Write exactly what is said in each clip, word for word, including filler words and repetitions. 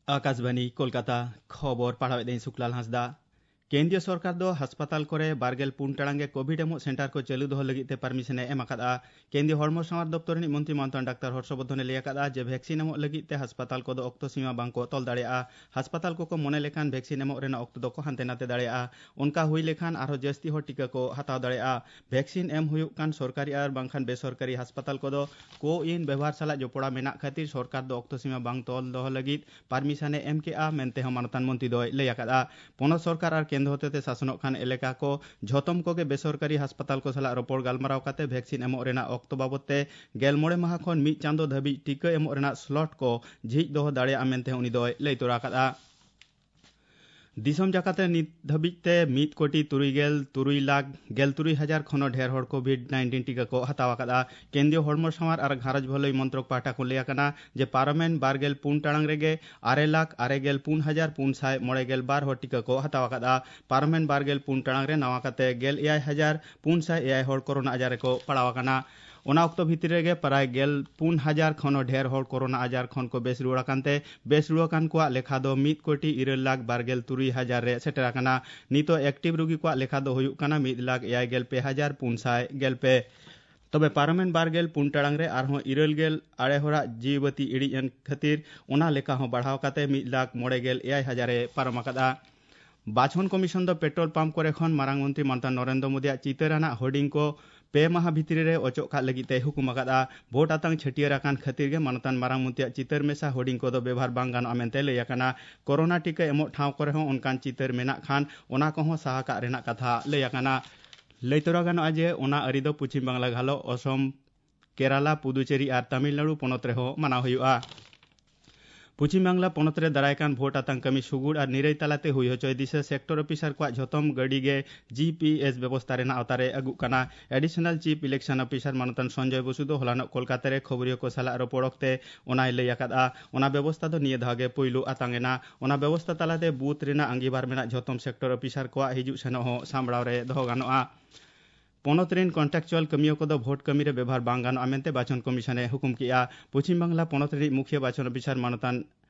ᱟᱠᱟᱥᱵᱟᱱᱤ ᱠᱳᱞᱠᱟᱛᱟ᱾ ᱠᱷᱚᱵᱚᱨ ᱯᱟᱲᱦᱟᱣᱮᱫᱟᱹᱧ ᱥᱩᱠᱞᱟᱞ ᱦᱟᱸᱥᱫᱟ᱾ ᱠᱮᱱᱫᱨᱤᱭᱚ ᱥᱚᱨᱠᱟᱨ ᱫᱚ ᱦᱟᱥᱯᱟᱛᱟᱞ ᱠᱚᱨᱮ ᱵᱟᱨᱜᱮᱞ ᱯᱩᱱ ᱴᱟᱲᱟᱝ ᱜᱮ ᱠᱳᱵᱷᱤᱰ ᱮᱢᱚᱜ ᱥᱮᱱᱴᱟᱨ ᱠᱚ ᱪᱟᱹᱞᱩ ᱫᱚᱦᱚ ᱞᱟᱹᱜᱤᱫ ᱛᱮ ᱯᱟᱨᱢᱤᱥᱚᱱ ᱮ ᱮᱢ ᱟᱠᱟᱫᱼᱟ᱾ ᱠᱮᱱᱫᱨᱤᱭᱚ ᱦᱚᱲᱢᱚ ᱥᱟᱶᱟᱨ ᱫᱚᱯᱛᱚᱨ ᱨᱤᱱᱤᱡ ᱢᱚᱱᱛᱨᱤ ᱢᱟᱱᱚᱛᱟᱱ ᱰᱟᱠᱛᱟᱨ ᱦᱚᱨᱥᱚᱵᱚᱨᱫᱷᱚᱱ ᱮ ᱞᱟᱹᱭ ᱟᱠᱟᱫᱼᱟ ᱡᱮ ᱵᱷᱮᱠᱥᱤᱱ ᱮᱢᱚᱜ ᱞᱟᱹᱜᱤᱫ ᱛᱮ ᱦᱟᱥᱯᱟᱛᱟᱞ ᱠᱚᱫᱚ ᱚᱠᱛᱚ ᱥᱤᱢᱟ ᱵᱟᱝ ᱠᱚ ᱛᱚᱞ ᱫᱟᱲᱮᱭᱟᱜᱼᱟ᱾ ᱦᱟᱥᱯᱟᱛᱟᱞ ᱠᱚᱠᱚ ᱢᱚᱱᱮ ᱞᱮᱠᱷᱟᱱ ᱵᱷᱮᱠᱥᱤᱱ ᱮᱢᱚᱜ ᱨᱮᱱᱟᱜ ᱚᱠᱛᱚ ᱫᱚᱠᱚ ᱦᱟᱱᱛᱮ ᱱᱟᱛᱮ ᱫᱟᱲᱮᱭᱟᱜᱼᱟ᱾ ᱚᱱᱠᱟ ᱦᱩᱭ ᱞᱮᱠᱷᱟᱱ ᱟᱨᱦᱚᱸ ᱡᱟᱹᱥᱛᱤ ᱦᱚᱲ ᱴᱤᱠᱟᱹ ᱠᱚ ᱦᱟᱛᱟᱣ ᱫᱟᱲᱮᱭᱟᱜᱼᱟ᱾ ᱵᱷᱮᱠᱥᱤᱱ ᱮᱢ ᱦᱩᱭᱩᱜ ᱠᱟᱱ ᱥᱚᱨᱠᱟᱨᱤ ᱟᱨ ᱵᱟᱝᱠᱷᱟᱱ ᱵᱮᱥᱚᱨᱠᱟᱨᱤ ᱦᱟᱥᱯᱟᱛᱟᱞ ᱠᱚᱫᱚ ᱠᱳ ᱣᱤᱱ ᱵᱮᱵᱚᱦᱟᱨ ᱥᱟᱞᱟᱜ ᱡᱚᱯᱲᱟᱣ ᱢᱮᱱᱟᱜ ᱠᱷᱟᱹᱛᱤᱨ ᱥᱚᱨᱠᱟᱨ ᱫᱚ ᱚᱠᱛᱚ ᱥᱤᱢᱟ ᱵᱟᱝ ᱛᱚᱞ ᱫᱚᱦᱚ ᱞᱟᱹᱜᱤᱫ ᱯᱟᱨᱢᱤᱥᱚᱱ ᱮ ᱮᱢ ᱠᱮᱜᱼᱟ ᱢᱮᱱᱛᱮ ᱦᱚᱸ ᱢᱟᱱᱚᱛᱟᱱ ᱢᱚᱱᱛᱨᱤ ᱫᱚᱭ ᱞᱟᱹᱭ ᱟᱠᱟᱫᱼᱟ᱾ ᱯᱚᱱᱚᱛ ᱥᱚᱨᱠᱟᱨ ᱟᱨ ᱠᱮᱱᱫᱨᱚ ᱦᱚᱛᱮᱛᱮ ᱥᱟᱥᱚᱱᱚᱜ ᱠᱟᱱ ᱮᱞᱟᱠᱟ ᱠᱚ ᱡᱷᱚᱛᱚᱢ ᱠᱚᱜᱮ ᱵᱮᱥᱚᱨᱠᱟᱨᱤ ᱦᱟᱥᱯᱟᱛᱟᱞ ᱠᱚ ᱥᱟᱞᱟᱜ ᱨᱚᱯᱚᱲ ᱜᱟᱞᱢᱟᱨᱟᱣ ᱠᱟᱛᱮ ᱵᱷᱮᱠᱥᱤᱱ ᱮᱢᱚᱜ ᱨᱮᱱᱟᱜ ᱚᱠᱛᱚ ᱵᱟᱵᱚᱛ ᱛᱮ ᱜᱮᱞ ᱢᱚᱬᱮ ᱢᱟᱦᱟ ᱠᱷᱚᱱ ᱢᱤᱫ ᱪᱟᱸᱫᱚ ᱫᱷᱟᱹᱵᱤᱡ ᱴᱤᱠᱟᱹ ᱮᱢᱚᱜ ᱨᱮᱱᱟᱜ ᱥᱞᱚᱴ ᱠᱚ ᱡᱷᱤᱡ ᱫᱚᱦᱚ ᱫᱟᱲᱮᱭᱟᱜᱼᱟ ᱢᱮᱱᱛᱮ ᱦᱚᱸ ᱩᱱᱤ ᱫᱚᱭ ᱞᱟᱹᱭ ᱛᱚᱨᱟ ᱟᱠᱟᱫᱼᱟ᱾ ᱫᱤᱥᱚᱢ ᱡᱟᱠᱟᱛ ᱨᱮ ᱱᱤᱛ ᱫᱷᱟᱹᱵᱤᱡ ᱛᱮ ᱢᱤᱫ ᱠᱳᱴᱤ ᱛᱩᱨᱩᱭ ᱜᱮᱞ ᱛᱩᱨᱩᱭ ᱞᱟᱠᱷ ᱜᱮᱞ ᱛᱩᱨᱩᱭ ᱦᱟᱡᱟᱨ ᱠᱷᱚᱱ ᱦᱚᱸ ᱰᱷᱮᱨ ᱦᱚᱲ ᱠᱳᱵᱷᱤᱰ ᱱᱟᱭᱤᱱᱴᱤᱱ ᱴᱤᱠᱟᱹ ᱠᱚ ᱦᱟᱛᱟᱣ ᱟᱠᱟᱫᱼᱟ᱾ ᱠᱮᱱᱫᱨᱤᱭᱚ ᱦᱚᱲᱢᱚ ᱥᱟᱶᱟᱨ ᱟᱨ ᱜᱷᱟᱨᱚᱸᱡᱽ ᱵᱷᱟᱹᱞᱟᱹᱭ ᱢᱚᱱᱛᱨᱚᱠ ᱯᱟᱦᱴᱟ ᱠᱷᱚᱱ ᱞᱟᱹᱭ ᱟᱠᱟᱱᱟ ᱡᱮ ᱯᱟᱨᱚᱢᱮᱱ ᱵᱟᱨᱜᱮᱞ ᱯᱩᱱ ᱴᱟᱲᱟᱝ ᱨᱮᱜᱮ ᱟᱨᱮ ᱞᱟᱠᱷ ᱟᱨᱮ ᱜᱮᱞ ᱯᱩᱱ ᱦᱟᱡᱟᱨ ᱯᱩᱱ ᱥᱟᱭ ᱢᱚᱬᱮ ᱜᱮᱞ ᱵᱟᱨ ᱦᱚᱲ ᱴᱤᱠᱟᱹ ᱠᱚ ᱦᱟᱛᱟᱣ ᱟᱠᱟᱫᱼᱟ᱾ ᱯᱟᱨᱚᱢᱮᱱ ᱵᱟᱨᱜᱮᱞ ᱯᱩᱱ ᱴᱟᱲᱟᱝ ᱨᱮ ᱱᱟᱣᱟ ᱠᱟᱛᱮ ᱜᱮᱞ ᱮᱭᱟᱭ ᱦᱟᱡᱟᱨ ᱯᱩᱱ ᱥᱟᱭ ᱮᱭᱟᱭ ᱦᱚᱲ ᱠᱳᱨᱳᱱᱟ ᱟᱡᱟᱨ ᱨᱮᱠᱚ ᱯᱟᱲᱟᱣ ᱟᱠᱟᱱᱟ᱾ ᱚᱱᱟ ᱚᱠᱛᱚ ᱵᱷᱤᱛᱤᱨ ᱨᱮᱜᱮ ᱯᱨᱟᱭ ᱜᱮᱞ ᱯᱩᱱ ᱦᱟᱡᱟᱨ ᱠᱷᱚᱱ ᱦᱚᱸ ᱰᱷᱮᱨ ᱦᱚᱲ ᱠᱳᱨᱳᱱᱟ ᱟᱡᱟᱨ ᱠᱷᱚᱱ ᱠᱚ ᱵᱮᱥ ᱨᱩᱣᱟᱹᱲ ᱟᱠᱟᱱ ᱛᱮ ᱵᱮᱥ ᱨᱩᱣᱟᱹᱲ ᱟᱠᱟᱱ ᱠᱚᱣᱟᱜ ᱞᱮᱠᱷᱟ ᱫᱚ ᱢᱤᱫ ᱠᱳᱴᱤ ᱤᱨᱟᱹᱞ ᱞᱟᱠᱷ ᱵᱟᱨᱜᱮᱞ ᱛᱩᱨᱩᱭ ᱦᱟᱡᱟᱨ ᱨᱮ ᱥᱮᱴᱮᱨ ᱟᱠᱟᱱᱟ᱾ ᱱᱤᱛᱚᱜ ᱮᱠᱴᱤᱵᱷ ᱨᱩᱜᱤ ᱠᱚᱣᱟᱜ ᱞᱮᱠᱷᱟ ᱫᱚ ᱦᱩᱭᱩᱜ ᱠᱟᱱᱟ ᱢᱤᱫ ᱞᱟᱠᱷ ᱮᱭᱟᱭ ᱜᱮᱞ ᱯᱮ ᱦᱟᱡᱟᱨ ᱯᱩᱱ ᱥᱟᱭ ᱜᱮᱞ ᱯᱮ᱾ ᱛᱚᱵᱮ ᱯᱟᱨᱚᱢᱮᱱ ᱵᱟᱨ ᱜᱮᱞ ᱯᱩᱱ ᱴᱟᱲᱟᱝ ᱨᱮ ᱟᱨᱦᱚᱸ ᱤᱨᱟᱹᱞ ᱜᱮᱞ ᱟᱨᱮ ᱦᱚᱲᱟᱜ ᱡᱤᱣᱤ ᱵᱟᱹᱛᱤ ᱤᱲᱤᱡ ᱮᱱ ᱠᱷᱟᱹᱛᱤᱨ ᱚᱱᱟ ᱞᱮᱠᱷᱟ ᱦᱚᱸ ᱵᱟᱲᱦᱟᱣ ᱠᱟᱛᱮ ᱢᱤᱫ ᱞᱟᱠᱷ ᱢᱚᱬᱮ ᱜᱮᱞ ᱮᱭᱟᱭ ᱦᱟᱡᱟᱨ ᱮ ᱯᱟᱨᱚᱢ ᱟᱠᱟᱫᱼᱟ᱾ ᱵᱟᱪᱷᱚᱱ ᱠᱚᱢᱤᱥᱚᱱ ᱫᱚ ᱯᱮᱴᱨᱳᱞ ᱯᱟᱢᱯ ᱠᱚᱨᱮ ᱠᱷᱚᱱ ᱢᱟᱨᱟᱝ ᱢᱚᱱᱛᱨᱤ ᱢᱟᱱᱚᱛᱟᱱ ᱱᱚᱨᱮᱱᱫᱨᱚ ᱢᱳᱫᱤᱭᱟᱜ ᱪᱤᱛᱟᱹᱨ ᱟᱱᱟᱜ ᱦᱳᱨᱰᱤᱝ ᱠᱚ ᱯᱮ ᱢᱟᱦᱟ ᱵᱷᱤᱛᱨᱤ ᱨᱮ ᱚᱪᱚᱜ ᱠᱟᱜ ᱞᱟᱹᱜᱤᱫ ᱛᱮᱭ ᱦᱩᱠᱩᱢ ᱟᱠᱟᱫᱼᱟ᱾ ᱵᱷᱳᱴ ᱟᱛᱟᱝ ᱪᱷᱟᱹᱴᱭᱟᱹᱨ ᱟᱠᱟᱱ ᱠᱷᱟᱹᱛᱤᱨ ᱜᱮ ᱢᱟᱱᱚᱛᱟᱱ ᱢᱟᱨᱟᱝ ᱢᱚᱱᱛᱨᱤᱭᱟᱜ ᱪᱤᱛᱟᱹᱨ ᱢᱮᱥᱟ ᱦᱳᱨᱰᱤᱝ ᱠᱚᱫᱚ ᱵᱮᱵᱷᱟᱨ ᱵᱟᱝ ᱜᱟᱱᱚᱜᱼᱟ ᱢᱮᱱᱛᱮ ᱞᱟᱹᱭ ᱟᱠᱟᱱᱟ᱾ ᱠᱳᱨᱳᱱᱟ ᱴᱤᱠᱟᱹ ᱮᱢᱚᱜ ᱴᱷᱟᱶ ᱠᱚᱨᱮ ᱦᱚᱸ ᱚᱱᱠᱟᱱ ᱪᱤᱛᱟᱹᱨ ᱢᱮᱱᱟᱜ ᱠᱷᱟᱱ ᱚᱱᱟ ᱠᱚᱦᱚᱸ ᱥᱟᱦᱟ ᱠᱟᱜ ᱨᱮᱱᱟᱜ ᱠᱟᱛᱷᱟ ᱞᱟᱹᱭ ᱟᱠᱟᱱᱟ᱾ ᱞᱟᱹᱭ ᱛᱚᱨᱟ ᱜᱟᱱᱚᱜᱼᱟ ᱡᱮ ᱚᱱᱟ ᱟᱹᱨᱤ ᱫᱚ ᱯᱚᱪᱷᱤᱢ ᱵᱟᱝᱞᱟ, ᱜᱷᱟᱞᱚ, ᱚᱥᱚᱢ, ᱠᱮᱨᱟᱞᱟ, ᱯᱩᱫᱩᱪᱮᱨᱤ ᱟᱨ ᱛᱟᱢᱤᱞᱱᱟᱲᱩ ᱯᱚᱱᱚᱛ ᱨᱮᱦᱚᱸ ᱢᱟᱱᱟᱣ ᱦᱩᱭᱩᱜᱼᱟ᱾ ᱯᱚᱪᱷᱤᱢ ᱵᱟᱝᱞᱟ ᱯᱚᱱᱚᱛ ᱨᱮ ᱫᱟᱨᱟᱭ ᱠᱟᱱ ᱵᱷᱳᱴ ᱟᱛᱟᱝ ᱠᱟᱹᱢᱤ ᱥᱩᱜᱩᱲ ᱟᱨ ᱱᱤᱨᱟᱹᱭ ᱛᱟᱞᱟᱛᱮ ᱦᱩᱭ ᱦᱚᱪᱚᱭ ᱫᱤᱥᱟᱹ ᱥᱮᱠᱴᱚᱨ ᱚᱯᱷᱤᱥᱟᱨ ᱠᱚᱣᱟᱜ ᱡᱷᱚᱛᱚᱢ ᱜᱟᱹᱰᱤ ᱜᱮ ᱡᱤ ᱯᱤ ᱮᱥ ᱵᱮᱵᱚᱥᱛᱟ ᱨᱮᱱᱟᱜ ᱟᱣᱛᱟ ᱨᱮ ᱟᱹᱜᱩᱜ ᱠᱟᱱᱟ᱾ ᱮᱰᱤᱥᱚᱱᱟᱞ ᱪᱤᱯ ᱤᱞᱮᱠᱥᱚᱱ ᱚᱯᱷᱤᱥᱟᱨ ᱢᱟᱱᱚᱛᱟᱱ ᱥᱚᱧᱡᱚᱭ ᱵᱚᱥᱩ ᱫᱚ ᱦᱚᱞᱟᱱᱚᱜ ᱠᱳᱞᱠᱟᱛᱟ ᱨᱮ ᱠᱷᱚᱵᱚᱨᱤᱭᱟᱹ ᱠᱚ ᱥᱟᱞᱟᱜ ᱨᱚᱯᱚᱲ ᱚᱠᱛᱮ ᱚᱱᱟᱭ ᱞᱟᱹᱭ ᱟᱠᱟᱫᱼᱟ᱾ ᱚᱱᱟ ᱵᱮᱵᱚᱥᱛᱟ ᱫᱚ ᱱᱤᱭᱟᱹ ᱫᱷᱟᱣ ᱜᱮ ᱯᱩᱭᱞᱩ ᱟᱛᱟᱝ ᱮᱱᱟ᱾ ᱚᱱᱟ ᱵᱮᱵᱚᱥᱛᱟ ᱛᱟᱞᱟᱛᱮ ᱵᱩᱛᱷ ᱨᱮᱱᱟᱜ ᱟᱸᱜᱤᱵᱷᱟᱨ ᱢᱮᱱᱟᱜ ᱡᱷᱚᱛᱚᱢ ᱥᱮᱠᱴᱚᱨ ᱚᱯᱷᱤᱥᱟᱨ ᱠᱚᱣᱟᱜ ᱦᱤᱡᱩᱜ ᱥᱮᱱᱚᱜ ᱦᱚᱸ ᱥᱟᱢᱵᱲᱟᱣ ᱨᱮ ᱫᱚᱦᱚ ᱜᱟᱱᱚᱜᱼᱟ᱾ ᱯᱚᱱᱚᱛ ᱨᱮᱱ ᱠᱚᱱᱴᱨᱟᱠᱪᱩᱣᱟᱞ ᱠᱟᱹᱢᱤᱭᱟᱹ ᱠᱚᱫᱚ ᱵᱷᱳᱴ ᱠᱟᱹᱢᱤ ᱨᱮ ᱵᱮᱵᱷᱟᱨ ᱵᱟᱝ ᱜᱟᱱᱚᱜᱼᱟ ᱢᱮᱱᱛᱮ ᱵᱟᱪᱷᱚᱱ ᱠᱚᱢᱤᱥᱚᱱ ᱮ ᱦᱩᱠᱩᱢ ᱠᱮᱜᱼᱟ᱾ ᱯᱚᱪᱷᱤᱢ ᱵᱟᱝᱞᱟ ᱯᱚᱱᱚᱛ ᱨᱤᱱᱤᱡ ᱢᱩᱠᱷᱤᱭᱟᱹ ᱵᱟᱪᱷᱚᱱ ᱚᱯᱷᱤᱥᱟᱨ ᱢᱟᱱᱚᱛᱟᱱ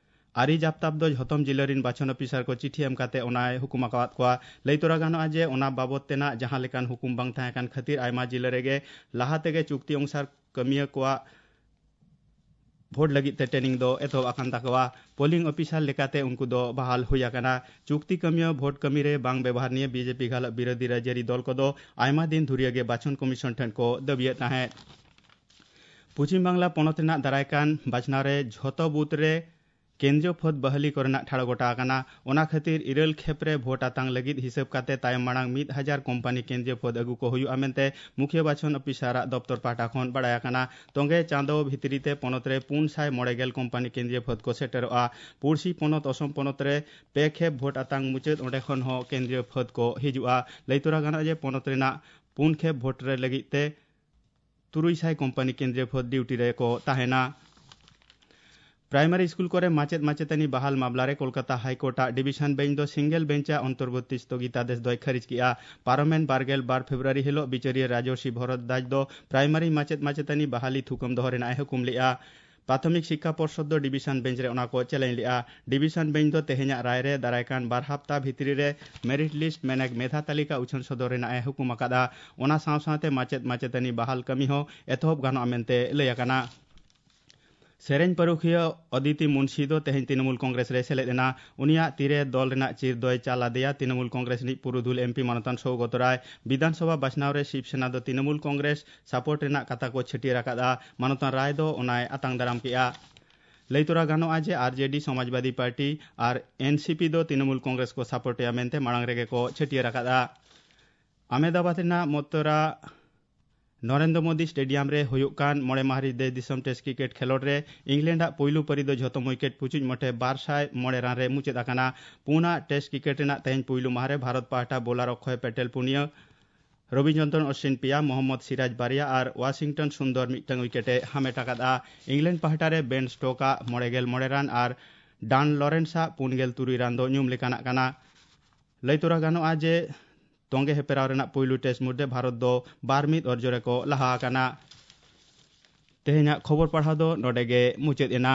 ᱟᱹᱨᱤ ᱡᱟᱯᱛᱟᱯ ᱫᱚ ᱡᱷᱚᱛᱚᱢ ᱡᱤᱞᱟᱹ ᱨᱤᱱ ᱵᱟᱪᱷᱚᱱ ᱚᱯᱷᱤᱥᱟᱨ ᱠᱚ ᱪᱤᱴᱷᱤ ᱮᱢ ᱠᱟᱛᱮ ᱚᱱᱟᱭ ᱦᱩᱠᱩᱢ ᱟᱠᱟᱣᱟᱫ ᱠᱚᱣᱟ᱾ ᱞᱟᱹᱭ ᱛᱚᱨᱟ ᱜᱟᱱᱚᱜᱼᱟ ᱡᱮ ᱚᱱᱟ ᱵᱟᱵᱚᱛ ᱛᱮᱱᱟᱜ ᱡᱟᱦᱟᱸ ᱞᱮᱠᱟᱱ ᱦᱩᱠᱩᱢ ᱵᱟᱝ ᱛᱟᱦᱮᱸ ᱠᱟᱱ ᱠᱷᱟᱹᱛᱤᱨ ᱟᱭᱢᱟ ᱡᱤᱞᱟᱹ ᱨᱮᱜᱮ ᱞᱟᱦᱟ ᱛᱮᱜᱮ ᱪᱩᱠᱛᱤ ᱚᱝᱥᱟᱨ ᱠᱟᱹᱢᱤᱭᱟᱹ ᱠᱚᱣᱟᱜ ᱵᱷᱳᱴ ᱞᱟᱹᱜᱤᱫ ᱛᱮ ᱴᱨᱮᱱᱤᱝ ᱫᱚ ᱮᱛᱚᱦᱚᱵ ᱟᱠᱟᱱ ᱛᱟᱠᱚᱣᱟ᱾ ᱯᱳᱞᱤᱝ ᱚᱯᱷᱤᱥᱟᱨ ᱞᱮᱠᱟᱛᱮ ᱩᱱᱠᱩ ᱫᱚ ᱵᱟᱦᱟᱞ ᱦᱩᱭ ᱟᱠᱟᱱᱟ᱾ ᱪᱩᱠᱛᱤ ᱠᱟᱹᱢᱤᱭᱟᱹ ᱵᱷᱳᱴ ᱠᱟᱹᱢᱤ ᱨᱮ ᱵᱟᱝ ᱵᱮᱵᱚᱦᱟᱨ ᱱᱤᱭᱮ ᱵᱤᱡᱮᱯᱤ ᱜᱷᱟᱞᱚᱜ ᱵᱤᱨᱳᱫᱷᱤ ᱨᱟᱡᱽᱟᱹᱨᱤ ᱫᱚᱞ ᱠᱚᱫᱚ ᱟᱭᱢᱟ ᱫᱤᱱ ᱫᱷᱩᱨᱤᱭᱟᱹ ᱜᱮ ᱵᱟᱪᱷᱚᱱ ᱠᱚᱢᱤᱥᱚᱱ ᱴᱷᱮᱱ ᱠᱚ ᱫᱟᱹᱵᱤᱭᱮᱫ ᱛᱟᱦᱮᱸᱫ᱾ ᱯᱚᱪᱷᱤᱢ ᱵᱟᱝᱞᱟ ᱯᱚᱱᱚᱛ ᱨᱮᱱᱟᱜ ᱫᱟᱨᱟᱭ ᱠᱟᱱ ᱵᱟᱪᱷᱱᱟᱣ ᱨᱮ ᱡᱷᱚᱛᱚ ᱵᱩᱛᱷ ᱨᱮ ᱠᱮᱱᱫᱨᱤᱭᱚ ᱯᱷᱟᱹᱫᱽ ᱵᱟᱦᱟᱞᱤ ᱠᱚᱨᱮᱱᱟᱜ ᱴᱷᱟᱲᱚ ᱜᱚᱴᱟ ᱟᱠᱟᱱᱟ᱾ ᱚᱱᱟ ᱠᱷᱟᱹᱛᱤᱨ ᱤᱨᱟᱹᱞ ᱠᱷᱮᱯ ᱨᱮ ᱵᱷᱳᱴ ᱟᱛᱟᱝ ᱞᱟᱹᱜᱤᱫ ᱦᱤᱥᱟᱹᱵ ᱠᱟᱛᱮ ᱛᱟᱭᱚᱢ ᱢᱟᱲᱟᱝ ᱢᱤᱫ ᱦᱟᱡᱟᱨ ᱠᱳᱢᱯᱟᱱᱤ ᱠᱮᱱᱫᱨᱤᱭᱚ ᱯᱷᱟᱹᱫᱽ ᱟᱹᱜᱩ ᱠᱚ ᱦᱩᱭᱩᱜᱼᱟ ᱢᱮᱱᱛᱮ ᱢᱩᱠᱷᱤᱭᱟᱹ ᱵᱟᱪᱷᱚᱱ ᱚᱯᱷᱤᱥᱟᱨᱟᱜ ᱫᱚᱯᱛᱚᱨ ᱯᱟᱦᱴᱟ ᱠᱷᱚᱱ ᱵᱟᱲᱟᱭ ᱟᱠᱟᱱᱟ᱾ ᱛᱚᱸᱜᱮ ᱪᱟᱸᱫᱚ ᱵᱷᱤᱛᱨᱤ ᱛᱮ ᱯᱚᱱᱚᱛ ᱨᱮ ᱯᱩᱱ ᱥᱟᱭ ᱢᱚᱬᱮ ᱜᱮᱞ ᱠᱳᱢᱯᱟᱱᱤ ᱠᱮᱱᱫᱨᱤᱭᱚ ᱯᱷᱟᱹᱫᱽ ᱠᱚ ᱥᱮᱴᱮᱨᱚᱜᱼᱟ᱾ ᱯᱩᱲᱥᱤ ᱯᱚᱱᱚᱛ ᱚᱥᱚᱢ ᱯᱚᱱᱚᱛ ᱨᱮ ᱯᱮ ᱠᱷᱮᱯ ᱵᱷᱳᱴ ᱟᱛᱟᱝ ᱢᱩᱪᱟᱹᱫ, ᱚᱸᱰᱮ ᱠᱷᱚᱱ ᱦᱚᱸ ᱠᱮᱱᱫᱨᱤᱭᱚ ᱯᱷᱟᱹᱫᱽ ᱠᱚ ᱦᱤᱡᱩᱜᱼᱟ᱾ ᱞᱟᱹᱭ ᱛᱚᱨᱟ ᱜᱟᱱᱚᱜᱼᱟ ᱡᱮ ᱯᱚᱱᱚᱛ ᱨᱮᱱᱟᱜ ᱯᱩᱱ ᱠᱷᱮᱯ ᱵᱷᱳᱴ ᱨᱮ ᱞᱟᱹᱜᱤᱫ ᱛᱮ ᱛᱩᱨᱩᱭ ᱥᱟᱭ ᱠᱳᱢᱯᱟᱱᱤ ᱠᱮᱱᱫᱨᱤᱭᱚ ᱯᱷᱟᱹᱫᱽ ᱰᱤᱭᱩᱴᱤ ᱨᱮᱠᱚ ᱛᱟᱦᱮᱱᱟ᱾ ᱯᱨᱟᱭᱢᱟᱨᱤ ᱥᱠᱩᱞ ᱠᱚᱨᱮ ᱢᱟᱪᱮᱫ ᱢᱟᱪᱮᱛᱟᱹᱱᱤ ᱵᱟᱦᱟᱞ ᱢᱟᱢᱞᱟ ᱨᱮ ᱠᱳᱞᱠᱟᱛᱟ ᱦᱟᱭᱠᱳᱨᱴ ᱟᱜ ᱰᱤᱵᱤᱥᱚᱱ ᱵᱮᱧᱪ ᱫᱚ ᱥᱤᱝᱜᱮᱞ ᱵᱮᱧᱪ ᱟᱜ ᱚᱱᱛᱚᱨᱵᱚᱨᱛᱤ ᱥᱛᱷᱚᱜᱤᱛᱟᱫᱮᱥ ᱫᱚᱭ ᱠᱷᱟᱹᱨᱤᱡ ᱠᱮᱫᱼᱟ᱾ ᱯᱟᱨᱚᱢᱮᱱ ᱵᱟᱨᱜᱮᱞ ᱵᱟᱨ ᱯᱷᱮᱵᱽᱨᱩᱣᱟᱨᱤ ᱦᱤᱞᱳᱜ ᱵᱤᱪᱟᱹᱨᱤᱭᱟᱹ ᱨᱟᱡᱚᱨᱥᱤ ᱵᱷᱚᱨᱚᱫᱽᱫᱟᱡᱽ ᱫᱚ ᱯᱨᱟᱭᱢᱟᱨᱤ ᱢᱟᱪᱮᱫ ᱢᱟᱪᱮᱛᱟᱹᱱᱤ ᱵᱟᱦᱟᱞᱤ ᱛᱷᱩᱠᱟᱹᱢ ᱫᱚᱦᱚ ᱨᱮᱱᱟᱜ ᱮ ᱦᱩᱠᱩᱢ ᱞᱮᱫᱼᱟ᱾ ᱯᱨᱟᱛᱷᱚᱢᱤᱠ ᱥᱤᱠᱠᱷᱟ ᱯᱚᱨᱥᱚᱫ ᱫᱚ ᱰᱤᱵᱤᱥᱚᱱ ᱵᱮᱧᱪ ᱨᱮ ᱚᱱᱟ ᱠᱚ ᱪᱮᱞᱮᱧᱡᱽ ᱞᱮᱫᱼᱟ᱾ ᱰᱤᱵᱤᱥᱚᱱ ᱵᱮᱧᱪ ᱫᱚ ᱛᱮᱦᱮᱧᱟᱜ ᱨᱟᱭ ᱨᱮ ᱫᱟᱨᱟᱭ ᱠᱟᱱ ᱵᱟᱨ ᱦᱟᱯᱛᱟ ᱵᱷᱤᱛᱨᱤ ᱨᱮ ᱢᱮᱨᱤᱴ ᱞᱤᱥᱴ ᱢᱮᱱᱮᱠ ᱢᱮᱫᱷᱟ ᱛᱟᱹᱞᱤᱠᱟ ᱩᱪᱷᱟᱹᱱ ᱥᱚᱫᱚᱨ ᱨᱮᱱᱟᱜ ᱮ ᱦᱩᱠᱩᱢ ᱟᱠᱟᱫᱼᱟ᱾ ᱚᱱᱟ ᱥᱟᱶ ᱥᱟᱶᱛᱮ ᱢᱟᱪᱮᱫ ᱢᱟᱪᱮᱛᱟᱹᱱᱤ ᱵᱟᱦᱟᱞ ᱠᱟᱹᱢᱤ ᱦᱚᱸ ᱮᱛᱚᱦᱚᱵ ᱜᱟᱱᱚᱜᱼᱟ ᱢᱮᱱᱛᱮ ᱞᱟᱹᱭ ᱟᱠᱟᱱᱟ᱾ ᱥᱮᱨᱮᱧ ᱯᱟᱹᱨᱩᱠᱷᱤᱭᱟᱹ ᱚᱫᱤᱛᱤ ᱢᱩᱱᱥᱤ ᱫᱚ ᱛᱮᱦᱮᱧ ᱛᱨᱤᱱᱚᱢᱩᱞ ᱠᱚᱝᱜᱨᱮᱥ ᱨᱮ ᱥᱮᱞᱮᱫ ᱮᱱᱟ᱾ ᱩᱱᱤᱭᱟᱜ ᱛᱤᱨᱮ ᱫᱚᱞ ᱨᱮᱱᱟᱜ ᱪᱤᱨ ᱫᱚᱭ ᱪᱟᱞ ᱟᱫᱮᱭᱟ ᱛᱨᱤᱱᱚᱢᱩᱞ ᱠᱚᱝᱜᱨᱮᱥ ᱨᱤᱱᱤᱡ ᱯᱩᱨᱩᱫᱷᱩᱞ ᱮᱢᱯᱤ ᱢᱟᱱᱚᱛᱟᱱ ᱥᱳᱣᱜᱚᱛ ᱨᱟᱭ᱾ ᱵᱤᱫᱷᱟᱱᱥᱚᱵᱷᱟ ᱵᱟᱪᱷᱱᱟᱣ ᱨᱮ ᱥᱤᱵ ᱥᱮᱱᱟ ᱫᱚ ᱛᱨᱤᱱᱚᱢᱩᱞ ᱠᱚᱝᱜᱨᱮᱥ ᱥᱟᱯᱳᱨᱴ ᱨᱮᱱᱟᱜ ᱠᱟᱛᱷᱟ ᱠᱚ ᱪᱷᱟᱹᱴᱭᱟᱹᱨ ᱟᱠᱟᱫᱼᱟ᱾ ᱢᱟᱱᱚᱛᱟᱱ ᱨᱟᱭ ᱫᱚ ᱚᱱᱟᱭ ᱟᱛᱟᱝ ᱫᱟᱨᱟᱢ ᱠᱮᱫᱼᱟ᱾ ᱞᱟᱹᱭ ᱛᱚᱨᱟ ᱜᱟᱱᱚᱜᱼᱟ ᱡᱮ ᱟᱨᱡᱮᱰᱤ, ᱥᱚᱢᱟᱡᱽᱵᱟᱫᱤ ᱯᱟᱨᱴᱤ ᱟᱨ ᱮᱱᱥᱤᱯᱤ ᱫᱚ ᱛᱨᱤᱱᱚᱢᱩᱞ ᱠᱚᱝᱜᱨᱮᱥ ᱠᱚ ᱥᱟᱯᱳᱨᱴ ᱮᱭᱟ ᱢᱮᱱᱛᱮ ᱢᱟᱲᱟᱝ ᱨᱮᱜᱮ ᱠᱚ ᱪᱷᱟᱹᱴᱭᱟᱹᱨ ᱟᱠᱟᱫᱼᱟ᱾ ᱟᱦᱢᱮᱫᱟᱵᱟᱫᱽ ᱨᱮᱱᱟᱜ ᱢᱚᱛᱚᱨᱟ ᱱᱚᱨᱮᱱᱫᱨᱚ ᱢᱳᱫᱤ ᱥᱴᱮᱰᱤᱭᱟᱢ ᱨᱮ ᱦᱩᱭᱩᱜ ᱠᱟᱱ ᱢᱚᱬᱮ ᱢᱟᱦᱟ ᱨᱤᱡ ᱫᱮᱥ ᱫᱤᱥᱚᱢ ᱴᱮᱥᱴ ᱠᱨᱤᱠᱮᱴ ᱠᱷᱮᱞᱳᱰ ᱨᱮ ᱤᱝᱞᱮᱱᱰ ᱟᱜ ᱯᱩᱭᱞᱩ ᱯᱟᱹᱨᱤ ᱫᱚ ᱡᱷᱚᱛᱚᱢ ᱩᱭᱠᱮᱴ ᱯᱩᱪᱩᱡ ᱢᱚᱴᱷᱮ ᱵᱟᱨ ᱥᱟᱭ ᱢᱚᱬᱮ ᱨᱟᱱ ᱨᱮ ᱢᱩᱪᱟᱹᱫ ᱟᱠᱟᱱᱟ᱾ ᱯᱩᱱᱟᱜ ᱴᱮᱥᱴ ᱠᱨᱤᱠᱮᱴ ᱨᱮᱱᱟᱜ ᱛᱮᱦᱮᱧ ᱯᱩᱭᱞᱩ ᱢᱟᱦᱟ ᱨᱮ ᱵᱷᱟᱨᱚᱛ ᱯᱟᱦᱴᱟ ᱵᱳᱞᱟᱨ ᱚᱠᱠᱷᱚᱭ ᱯᱮᱴᱮᱞ ᱯᱩᱱᱭᱟᱹ, ᱨᱚᱵᱤᱪᱚᱱᱫᱨᱚᱱ ᱚᱥᱣᱤᱱ ᱯᱮᱭᱟ, ᱢᱚᱦᱚᱢᱢᱚᱫᱽ ᱥᱤᱨᱟᱡᱽ ᱵᱟᱨᱭᱟ ᱟᱨ ᱣᱟᱥᱤᱝᱴᱚᱱ ᱥᱩᱱᱫᱚᱨ ᱢᱤᱫᱴᱟᱝ ᱩᱭᱠᱮᱴ ᱮ ᱦᱟᱢᱮᱴ ᱟᱠᱟᱫᱼᱟ᱾ ᱤᱝᱞᱮᱱᱰ ᱯᱟᱦᱴᱟ ᱨᱮ ᱵᱮᱱ ᱥᱴᱳᱠ ᱟᱜ ᱢᱚᱬᱮ ᱜᱮᱞ ᱢᱚᱬᱮ ᱨᱟᱱ ᱟᱨ ᱰᱟᱱ ᱞᱚᱨᱮᱱᱥ ᱟᱜ ᱯᱩᱱ ᱜᱮᱞ ᱛᱩᱨᱩᱭ ᱨᱟᱱ ᱫᱚ ᱧᱩᱢ ᱞᱮᱠᱟᱱᱟᱜ ᱠᱟᱱᱟ᱾ ᱞᱟᱹᱭ ᱛᱚᱨᱟ ᱜᱟᱱᱚᱜᱼᱟ ᱡᱮ ᱛᱚᱸᱜᱮ ᱦᱮᱯᱨᱟᱣ ᱨᱮᱱᱟᱜ ᱯᱩᱭᱞᱩ ᱴᱮᱥᱴ ᱢᱩᱫᱽᱨᱮ ᱵᱷᱟᱨᱚᱛ ᱫᱚ ᱵᱟᱨ ᱢᱤᱫ ᱚᱨᱡᱚ ᱨᱮᱠᱚ ᱞᱟᱦᱟ ᱟᱠᱟᱱᱟ᱾ ᱛᱮᱦᱮᱧᱟᱜ ᱠᱷᱚᱵᱚᱨ ᱯᱟᱲᱦᱟᱣ ᱫᱚ ᱱᱚᱰᱮ ᱜᱮ ᱢᱩᱪᱟᱹᱫ ᱮᱱᱟ᱾